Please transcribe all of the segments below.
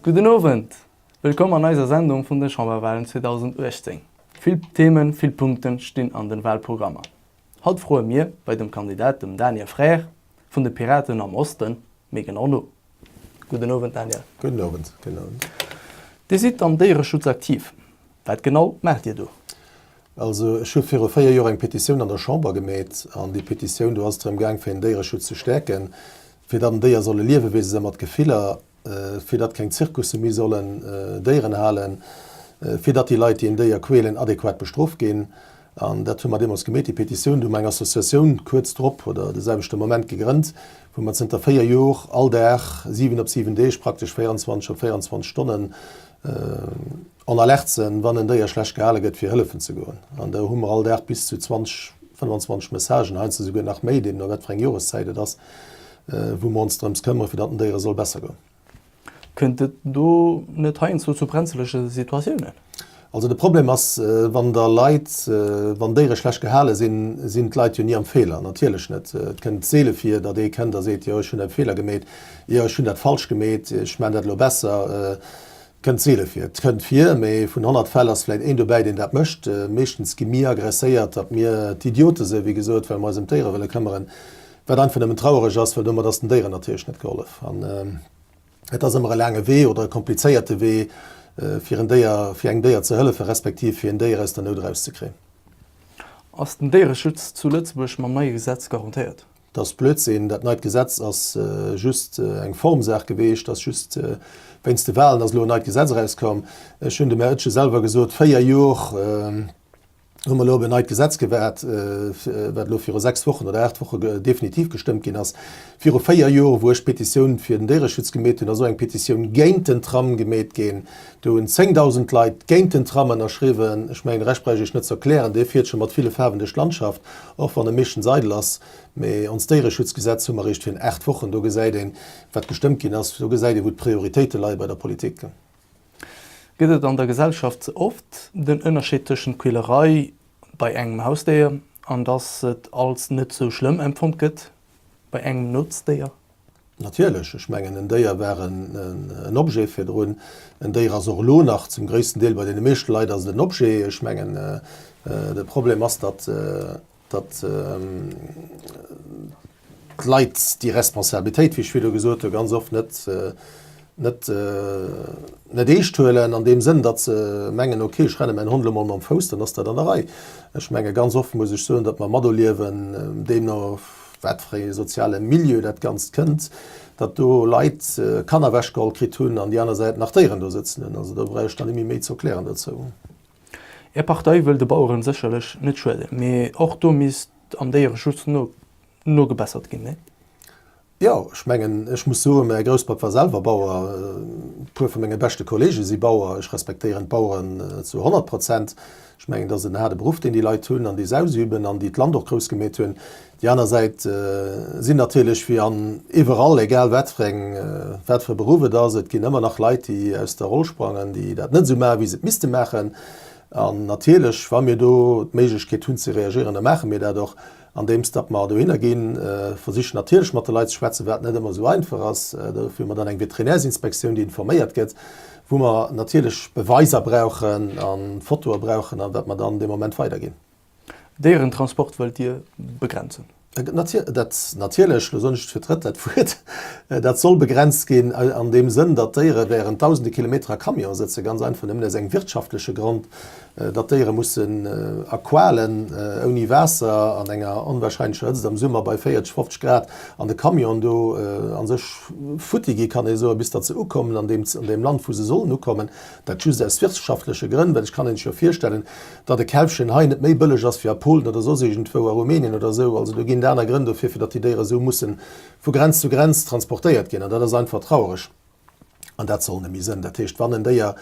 Gudden Owend! Wëllkomm an eiser Sendung vun de Chamberwahlen 2018. Vill Themen, vill Punkten stinn an den Wahlprogrammer. Haut froe mir bei dem Kandidat, dem Daniel Frères vun de Piraten am Osten, méi genau no. Gudden Owend Daniel. Gudden Owend. Gudden Owend. Dir sidd am Déiereschutz aktiv. Wat genau maacht Dir do? Also ech hu viru 4 Joer eng Petitioun an der Chamber gemeet an déi Petitioun, do ass et drëm gaang fir den Déiereschutz ze stäerken, fir datt en Déier soll e Liewewiese sinn mat Gefiller, fir datt keng Zirkusse méi sollen Déieren halen, fir datt déi Leit, déi en Déier quälen, adequat bestrooft ginn. An dat hu mer deemools gemeet, déi Petitioun. Du hu mer eng Associatioun kuerz drop oder de selwechte Moment gegrënnt, wou mer zënter 4 Jor all Dag, 7 op 7 Deeg, praktesch 24 op 24 Stonnen en alerte sinn, wann en Déier schlecht gehale gëtt, fir hëllefen ze goen. An do hu mer all Dag bis zu 20, 25 Messagen, heiansdo souguer nach méi, deemno wat fir eng Joreszäit et ass, wou mer ons drëms këmmere fir datt den Déiere soll besser goen. Kënnt et do net heiansdo zu brenzlege Situatiounen? Also de Problem ass, wann der Leit, wann Déiere schlecht gehale sinn, sinn d'Leit jo ni am Feeler, natierlech net. Et kënnt seele vir, datt ee kënnt a seet, jo ech hunn e Feeler gemeet, jo ech hunn dat falsch gemeet, ech maachen dat elo besser. Kënnt seele vir. Et kënnt vir, mee vun 100 Fäll ass vläit een dobäi, deen dat mécht. Meeschtens gi mir agresséiert, datt mir d'Idiote sinn, wéi gesot, well mer eis ëm d'Déiere wëlle këmmeren. Wat einfach nëmmen trauereg ass, well domat ass den Déieren natierlech net gehollef. An et ass ëmmer e laange Wee oder e komplizéierte Wee, fir en Déier, fir engem Déier ze hëllefen, respektiv fir en Déier aus der Nout erauszekréien. Ass den Déiereschutz zu Lëtzebuerg mam neie Gesetz garantéiert? Dat ass Blödsinn. Dat neit Gesetz ass just eng Formsaach geweecht, ass just wéinst de Wahlen ass elo en neit Gesetz erauskomm. Ech hunn dem Här Oetsch selwer gesot, 4 Jor hu mer elo op en neit Gesetz gewaart, wat elo viru 6 Wochen oder 8 Woche definitiv gestëmmt ginn ass. Viru 4 Jor, wou ech d'Petitioun fir den Déiereschutz gemeet hunn, ass och eng Petitioun géint den Tram gemeet ginn. Do hunn 10.000 Leit géint den Tram ënnerschriwwen. Ech mengen, de Rescht bräicht ech Iech net ze erklären. Dee fiert scho mat ville Faarwen duerch d'Landschaft. Och wann e meeschtens eidel ass. Mee onst Déiereschutzgesetz hu mer eréischt virun 8 Wochen. Do gesäit een, wat gestëmmt ginn ass. Do gesäit een, wou d'Prioritéite leie bei der Politik. Gëtt et an der Gesellschaft ze oft den Ënnerscheed tëschent Quälerei bei engem Hausdéier an dass et als net sou schlëmm empfonnt gëtt bei engem Notzdéier? Natierlech, ech mengen en Déier war en Objet virdrun. En Déier ass och elo nach zum gréissten Deel bei deene meeschte Leit ass et en Objet. Ech mengen de Problem ass, datt datt d'Leit déi Responsabilitéit, wéi ech virdu gesot hu, ganz oft net net net eescht huelen an deem Sënn, datt se mengen, ok, ech renne mäin Hond elo mol mam Fouss, dann ass dat an der Rei. Ech menge ganz oft muss ech soen, datt mer matoliewen, deemno wat fir ee soziale Milieu dat Ganzt kënnt, datt do Leit Kanner ewechgeholl kritt hunn an déi aner Säit nach Déieren do sëtzen hunn. Also do bräuch ech dann net méi méi ze erklären dozou. Är Partei wëll de Baueren sécherlech net schueden, mee och do misst am Déiereschutz nogebessert ginn, nee? Jo, ech mengen, ech muss soen, mäi Grousspapp war selwer Bauer, e puer vu menge beschte Kollege si Bauer. Ech respektéieren d'Baueren zu 100 Prozent. Ech mengen, dat ass en haarde Beruff, deen déi Leit hunn an déi se ausüben an déi d'Land och grouss gemeet hunn. Déi aner Säit sinn natierlech, wéi an iwwerall, egal wat fir eng, wat fir e Beruff et ass, et ginn ëmmer nach Leit, déi aus der Roll sprangen, déi dat net esou maachen, wéi se et misste maachen. An natierlech, wa mir do d'Méiglechkeet hunn ze reagieren, da maache mir dat och. Andeems datt mer dohinner ginn, versichen natierlech mat de Leit ze schwätzen, wat net ëmmer esou einfach ass. Dofir hu mer dann eng Veterinärsinspektioun, déi informéiert gëtt, wou mer natierlech Beweiser brauchen a Fotoe brauchen an wat mer dann dee Moment weiderginn. Déierentransport wëllt Dir begrenzen? Dat natierlech, elo soen ech et fir d'drëtt dat Wuert, dat soll begrenzt ginn an deem Sënn, datt d'Déiere während dausende Kilometer a Camione sëtzen, ganz einfach nëmmen aus engem wirtschaftleche Grond, datt d'Déiere mussen a Qualen ouni Waasser an enger onwahrscheinlecher Hëtzt am Summer bei 40, 50 Grad an de Camion do a sech futti gi kann ee soen, bis datt se ukommen an deem an deem Land wou se sollen ukommen. Dat just aus wirtschaftleche Grënn, well ech kann Iech jo virstellen, datt e Kälfchen hei net méi bëlleg ass wéi a Polen oder soss iergendwou, a Rumänien oder esou. Also do ginn et aner Grënn dofir, fir datt déi Déiere esou musse vu Grenz zu Grenz transportéiert ginn. An dat ass einfach trauereg an dat soll net méi sënn. Dat heescht, wann en Déier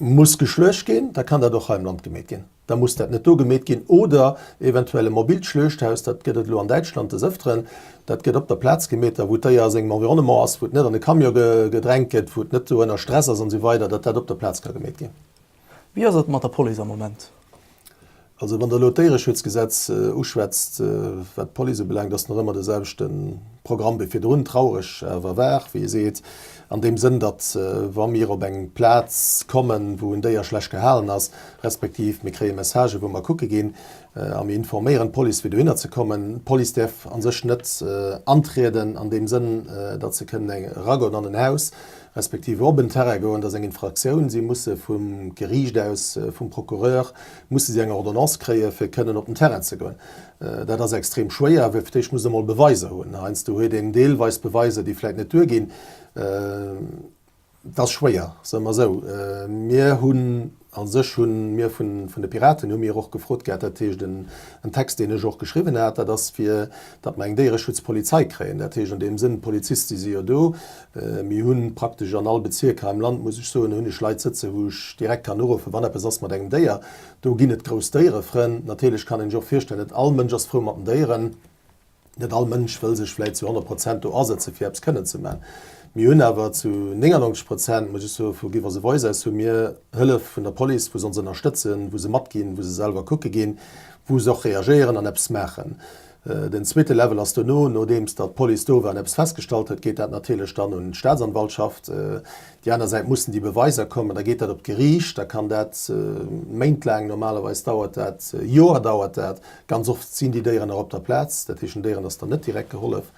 Muss geschluecht ginn, da kann dat och hei am Land gemeet ginn. Da muss dat net do gemeet ginn oder eventuell e mobilt Schluechthaus, dat gëtt et elo an Däitschland des Ëfteren, dat gëtt op der Plaz gemeet, da wou d'Déier a sengem Environnement ass, wou et net an e Camion gedrängt gëtt, wou et net do ënner Stress ass an esou weider, datt dat op der Plaz ka gemeet ginn. Wéi ass et mat der Police am Moment? Also wann Der elo d'Déiereschutzgesetz uschwätzt, wat d'Police ubelaangt, ass nach ëmmer de selwechte Programm wéi virdrun. Traureg awer wahr, wéi ee seet, an deem Sënn, datt wa mir op eng Plaz kommen, wou en Déier schlecht gehalen ass, respektiv mir kréie Messagen, wou mer kucke ginn a mir informéieren d'Police, fir dohinner ze kommen. D'Police däerf a sech net antrieden an deem Sënn, datt se kënnen eragoen an en Haus, respektiv op en Terrain goen, dat ass eng Infraktioun. Si musse vum Geriicht aus, vum Procureur, musse si eng Ordonnance kréie fir kënnen op den Terrain ze goen. Dat ass extrem schwéier, well fir d'éischt muss de emol Beweiser hunn. Heiansdo huet een deelweis Beweiser, déi vläicht net duerginn. Et ass schwéier, soe mer esou. Mir hunn a sech hu mir vun de Piraten hu mir och gefrot gehat, dat heescht en Text, deen ech och geschriwwen hat, dat ass fir datt mer eng Déiereschutzpolizei kréien. Dat heescht an deem Sënn, d'Poliziste si jo do. Mir hu praktesch an all Bezierk hei am Land, muss ech soen, hunn ech Leit sëtzen, wou ech direkt kann uruffen, wann eppes ass mat engem Déier. Do ginn et grouss Déierefrënn. Natierlech kann een sech och virstellen, net all Mënsch ass frou mat den Déieren. Net all Mënsch wëll sech vläit zu 100 Prozent do asëtzen, fir eppes kënnen ze man. Mir hunn awer zu 99 Prozent, muss ech soen, vu Give Us a Voice aus hu mir Hëllef vun der Police, wou se ons ënnerstëtzen, wou se matginn, wou se selwer kucke ginn, wou se och reagéieren an eppes maachen. Den zweete Level ass dono, nodeems datt d'Police do war an eppes festgestallt huet, geet dat natierlech dann un d'Staatsanwaltschaft. Déi aner Säit mussen déi Beweiser kommen, da geet dat op d'Geriicht, da kann dat méintlaang, normalerweis dauert dat, Joer dauert dat. Ganz oft sinn déi Déieren nach op der Plaz, dat heescht den Déieren ass dann net direkt gehollef,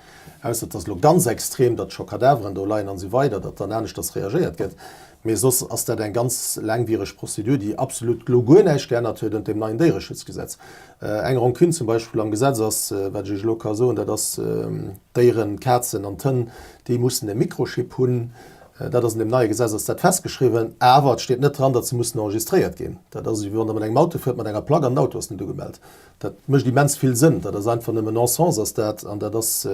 ausser et ass elo ganz extrem, datt scho Kadaveren do leien an esou weider, datt dann aneschters reagéiert gëtt. Mee soss ass dat eng ganz laangwiereg Prozedur, déi absolut elo guer näischt geännert huet ënnt deem neien Déiereschutzgesetz. Eng Rancune zum Beispill am Gesetz ass, wat ech Iech elo ka soen, dat ass, d'Déieren, d'Kazen an d'Hënn, déi mussen e Microchip hunn. Dat ass an deem neie Gesetz ass dat festgeschriwwen, awer et steet net dran, datt se mussen enregistréiert ginn. Dat ass esou, wéi wann Der mat engem Auto fuert mat enger Plack an den Auto ass net ugemellt. Dat mécht immens vill Sënn. Dat ass einfach nëmmen Non-sens ass dat an dat ass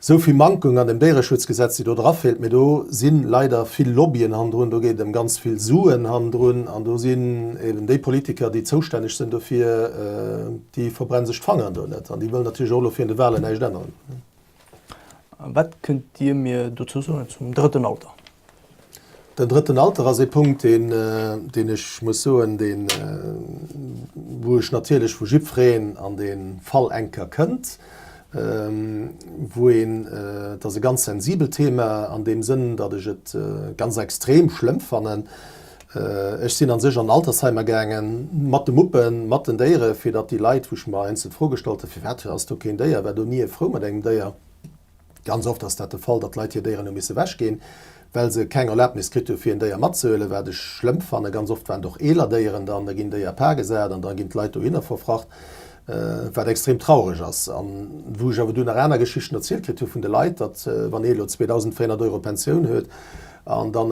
esou vill Mankung an dem Déiereschutzgesetz, déi do dra feelt. Mee do si leider vill Lobbyen hannendrun, do geet et ëm ganz vill Suen hannendrun an do sinn eben déi Politiker, déi zoustänneg sinn dofir, déi verbrenne sech d'Fangeren do net an déi wëllen natierlech och elo virun de Wahlen näischt änneren. Wat kënnt Dir mir dozou soen zum drëtten Alter? Den drëtten Alter ass ee Punkt, deen, deen ech muss soen, deen, wou ech natierlech vu jiddwereen an dee Fall eng Kéier kënnt, wou een, et ass e ganz sensibelt Thema an deem Sënn, datt ech et ganz extrem schlëmm fannen. Ech sinn a sech an Altersheimer gaangen, mat de Muppen, mat den Déiere, fir datt déi Leit, wou ech mer heiansdo d'Fro gestallt hunn, firwat ass do keen Déier, war do ni ee frou mat engem Déier. Ganz oft ass dat de Fall, datt d'Leit hir Déieren hu misse wechginn, well se keng Erlaabnis kritt hu fir en Déier matzehuelen, wat ech schlëmm fannen. Ganz oft waren et och eeler Déieren dann, da ginn déi a Par gesat an da ginn d'Leit dohinner verfracht, wat extrem traureg ass. An wou ech awer dunn nach aner Geschichten erzielt kritt hu vun de Leit, datt wann ee elo 2.400 Euro Pensioun huet an da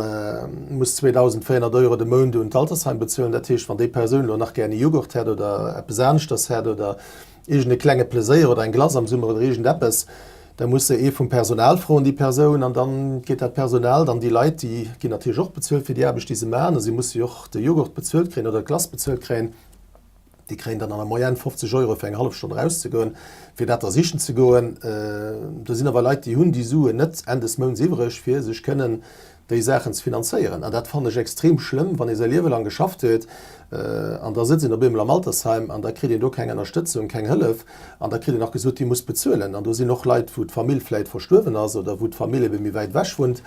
muss 2.400 Euro de Mount un d'Altersheim bezuelen, dat heescht wann déi Persoun elo nach gär e Jughurt hätt oder eppes aneschters hätt oder iergend e klenge Pleséier oder eng Glace am Summer oder iergend eppes, da muss se ee vum Personal froen, déi Persoun, an dann geet dat Personal dann, déi Leit, déi ginn natierlech och bezuelt fir déi Aarbecht, déi se maachen, a si musse jo och de Jughurt bezuelt kréien oder d'Glace bezuelt kréien, déi kréien dann an der Moyenne 50 Euro fir eng hallef Stonn erauszegoen, fir dat da sichen ze goen. Do sinn awer Leit, déi hunn déi Suen net Enn des Mounts iwwreg, fir sech kënnen déi Saachen ze finanzéieren. An dat fannen ech extrem schlëmm, wann ee säi Liewe lang geschafft huet an da sëtzt een op eemol am Altersheim an da kritt een do keng Ënnerstëtzung, keng Hëllef an da kritt een nach gesot, Dir musst bezuelen. An do sinn och Leit, wou d'Famill vläit verstuerwen ass oder wou d'Famill ebe méi wäit ewech wunnt,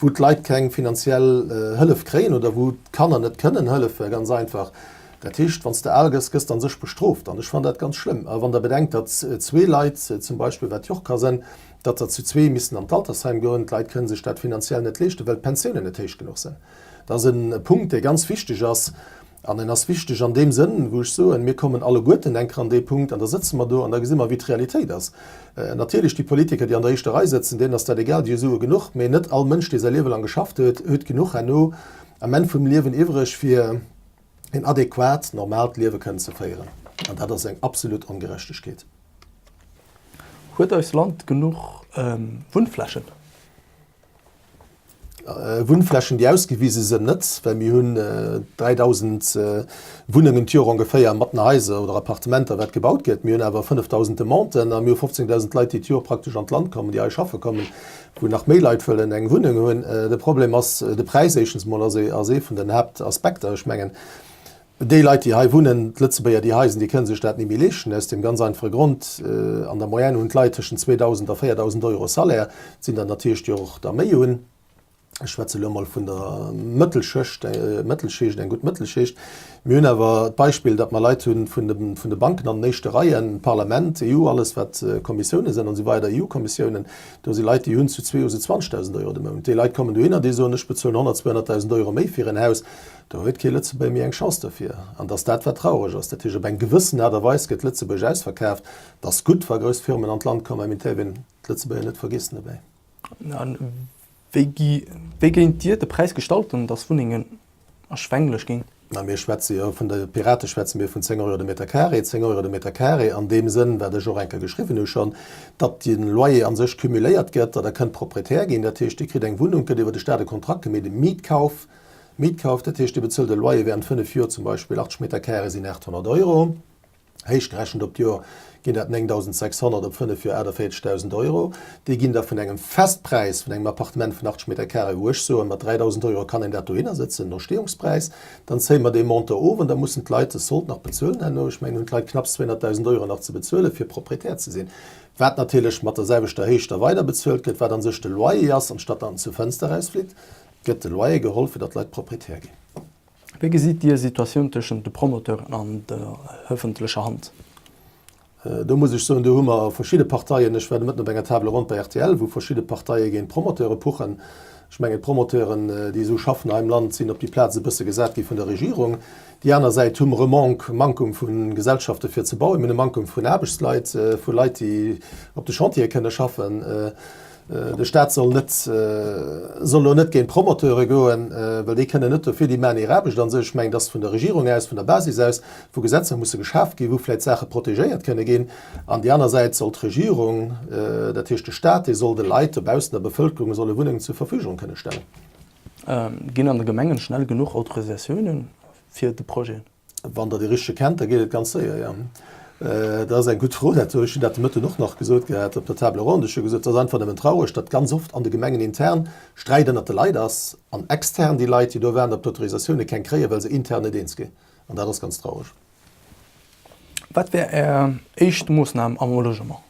wou d'Leit keng finanziell Hëllef kréien oder wou d'Kanner net kënnen hëllefen, ganz einfach. Dat heescht, wann s de al gëss, gëss de an sech bestrooft. An ech fannen dat ganz schlëmm. A wann Der bedenkt, datt zwee Leit zum Beispill, wat jo och ka sënn, datt der zu zwee missen an d'Altersheim goen, d'Leit kënnen sech dat finanziell net leeschten, well d'Pensiounen net héich genuch sinn. Dat ass e Punkt, dee ganz wichteg ass. An en ass wichteg an deem Sënn, wou ech soen, mir kommen alleguerten eng Kéier an dee Punkt an da sëtze mer do an da gesi mer, wéi d'Realitéit ass. Natierlech, déi Politiker, déi an der éischter Rei sëtzen, deenen ass dat egal, déi hu Sue genuch. Mee net all Mënsch, dee säi Liewe lang geschafft huet, huet genuch herno am Enn vum Liewen iwwreg, fir en adequat, normaalt Liewe kënnen ze féieren. An dat ass eng absolut Ongerechtegkeet. Huet eist Land genuch Wunnflächen? Wunnflächen, déi ausgewise sënn, net, well mir hunn 3.000 Wunnengen d'Joer ongeféier mat den Haiser oder Appartementer, wat gebaut gëtt. Mir hunn awer 5.000 Demanden a mir hu 15.000 Leit, déi d'Joer praktesch an d'Land kommen, déi hei schaffe kommen, wou nach méi Leit wëllen eng Wunneng hunn. De Problem ass de Präis éischtens emol ass ee vun den Haaptaspekter. Ech mengen. Déi Leit, déi hei wunnen, d'Lëtzebuerger, déi hei sinn, déi kënne sech dat ni méi leeschten, aus deem ganz einfache Grond, An der Moyenne hunn d'Leit tëschent 2.000 a 4.000 Euro Salaire. Et sinn der natierlech, déi och der méi hunn. Ech schwätze elo emol vun der Mëttelschicht, Mëttelschicht, eng gutt Mëttelschicht. Mir hunn awer d'Beispill, datt mer Leit hu vun de Banken an den éischte Reien, Parlament, EU, alles wat Kommissioune sinn an esou weider, EU-Kommissiounen, do si Leit, déi hunn zu zwee u se 20.000 Euro de Mount. Déi Leit kommen dohinner, déi soen, ech bezuelen 100, 200.000 Euro méi fir en Haus. Do huet kee Lëtzebuerger méi eng Chance dofir. An et ass dat, wat traureg ass. Dat heescht, op eng gewëssen Aart a Weis gëtt Lëtzebuerg ausverkaaft. Et ass gutt, wa grouss Firmen an d'Land kommen, mä et däerf een d'Lëtzebuerger net vergiessen dobäi. A wéi gi, wéi géint Dir de Präis gestalten, datt Wunnengen erschwenglech ginn? Mä mir schwätze jo vun de Pirate schwätze mir vun 10 Euro de Meter carré, 10 Euro de Meter carré an deem Sënn, wat ech och eng Kéier geschriwwen hu schonn, datt de Loyer a sech cumuléiert gëtt, datt Der kënnt Proprietär ginn. Dat heescht, Dir kritt eng Wunnung, gëtt iwwer de Staat e Kontrakt gemeet, e Mietkauf, Mietkauf, dat heescht, Dir bezuelt e Loyer während 5 Joer, zum Beispill 80 Meter carré sinn 800 Euro. Héich gerechent op d'Joer ginn dat 9.600, op 5 Joer 48.000 Euro. Déi ginn da vun engem Festpräis vun engem Appartement vun 80 Meter carré, wou ech soen, mat 3.000 Euro kann een dat dohinner sëtzen, no Stehungspräis, dann zéie mer dee Montant of an da mussen d'Leit de Sold nach bezuelen herno. Ech mengen, hunn d'Leit knapps 200.000 Euro nach ze bezuelen, fir Proprietär ze sinn, wat natierlech mat der selwechter Héicht da weider bezuelt gëtt, wat a sech de Loyer ass, anstatt datt en zur Fënster erausflitt. Gëtt de Loyer geholl, fir datt d'Leit Proprietär ginn. Wéi gesitt Dir Situatioun tëschent de Promoteuren an der ëffentlecher Hand? Do muss ech soen, do hu mer verschidde Parteien, ech war de Mëtten op enger Table ronde bei rtl, wou verschidde Parteie géint d'Promoteure puchen. Ech mengen, d'Promoteuren, déi esou schaffen hei am Land, sinn op déi Plaz e bësse gesat gi vun der Regierung. Déi aner Säit hu mer e Manque, Mankum vu Gesellschafte fir ze bauen. Mir hunn e Mankum vun Aarbechtsleit, vu Leit, déi op de Chantiere kënne schaffen. De Staat soll net, soll elo net géint d'Promoteure goen, well déi kënnen net dofir, déi maachen hir Aarbecht an sech. Ech mengen, dass vun der Regierung aus, vun der Basis aus, wou Gesetzer musse geschaf ginn, wou vläicht Saache protegéiert kënne ginn. An déi aner Säit soll d'Regierung, dat heescht de Staat, dee soll de Leit dobaussen, der Bevëlkerung, solle Wunnengen zur Verfügung kënne stellen. Ginn an de Gemengen schnell genuch Autorisatiounen fir de Projeten? Wann Der dee richtege kennt, da geet et ganz séier, jo. Dat ass eng gutt Fro. Dat hu ech dat de Mëtten och nach gesot gehat op der Table ronde. Ech hu gesot, et ass einfach nëmmen traureg, datt ganz oft an de Gemengen intern Sträit ënnert de Leit ass an extern déi Leit, déi do waarden op d'Autorisatioune, keng kréien, well se intern net eens ginn. An dat ass ganz traureg. Wat wär Är éischt Moossnam am Logement?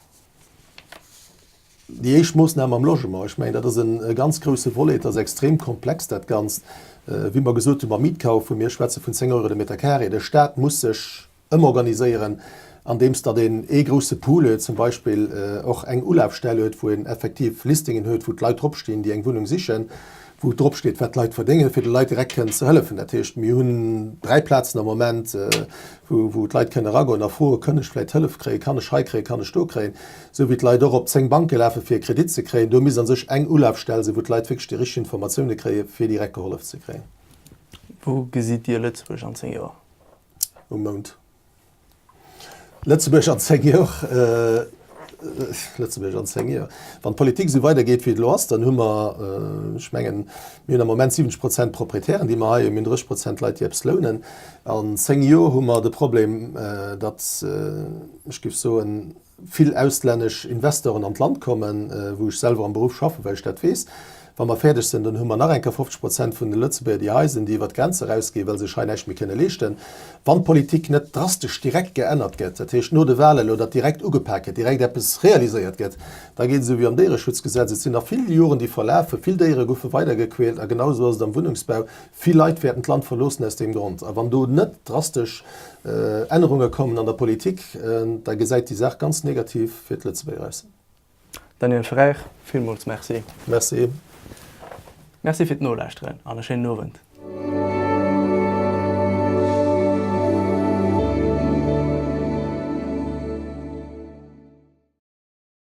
Déi éischt Moossnam am Logement, ech mengen, dat ass e ganz grouse Volet, et ass extrem komplex dat Ganzt. Wéi mer gesot hu mam Mietkauf, wou mir schwätze vun 10 Euro de Meter carré, de Stat muss sech ëmorganiséieren, andeems datt een ee grouse Pool huet, zum Beispill och eng Ulafstell huet, wou een effektiv Listingen huet, wou d'Leit dropstinn, déi eng Wunnung sichen, wou dropsteet, wat d'Leit verdéngen, fir de Leit direkt kënnen ze hëllefen. Dat heescht, mir hunn 3 Plazen am Moment, wou, wou d'Leit kënnen eragoen a froen, Kënn ech vläicht Hëllef kréien? Kann ech hei kréien? Kann ech do kréien? Esou wéi d'Leit och op 10 Banke lafen, fir e Kredit ze kréien. Do misst a sech eng Ulafstell sinn, wou d'Leit wierklech déi richteg Informatioune kréien, fir direkt gehollef ze kréien. Wou gesitt Dir Lëtzebuerg an 10 Joer? Um Mound. Lëtzebuerg an 10 Joer, Lëtzebuerg an 10 Joer, wann d'Politik esou weidergeet wéi et elo ass, dann hu mer, ech mengen, mir hunn am Moment 70 Prozent Proprietären, déi mer hei hunn, mir hunn 30 Prozent Leit, déi eppes lounen. An 10 Joer hu mer de Problem, datt, ech géif soen, vill auslännesch Investoren an d'Land kommen, wou ech selwer am Beruff schaffen, well ech dat weess. Wa mer fäerdeg sinn, dann hu mer nach eng Kéier 50 Prozent vun de Lëtzebuerger, déi hei sinn, déi iwwert d'Grenz erausginn, well se sech hei näischt méi kënne leeschten. Wann d'Politik net drastesch direkt geännert gëtt, dat heescht no de Wahlen elo, datt direkt ugepak gëtt, direkt eppes realiséiert gëtt, da geet et esou wéi am Déiereschutzgesetz, et sinn nach vill Joren, déi verlafen, vill Déiere goufe weidergequält a genau esou ass et am Wunnungsbau. Vill Leit wäerten d'Land verloossen aus deem Grond. A wann do net drastesch Ännerunge kommen an der Politik, da gesäit déi Saach ganz negativ fir d'Lëtzebuerger aus. Daniel Frères, villmools Merci. Merci. Merci fir d'Nolauschteren an e schéinen Owend.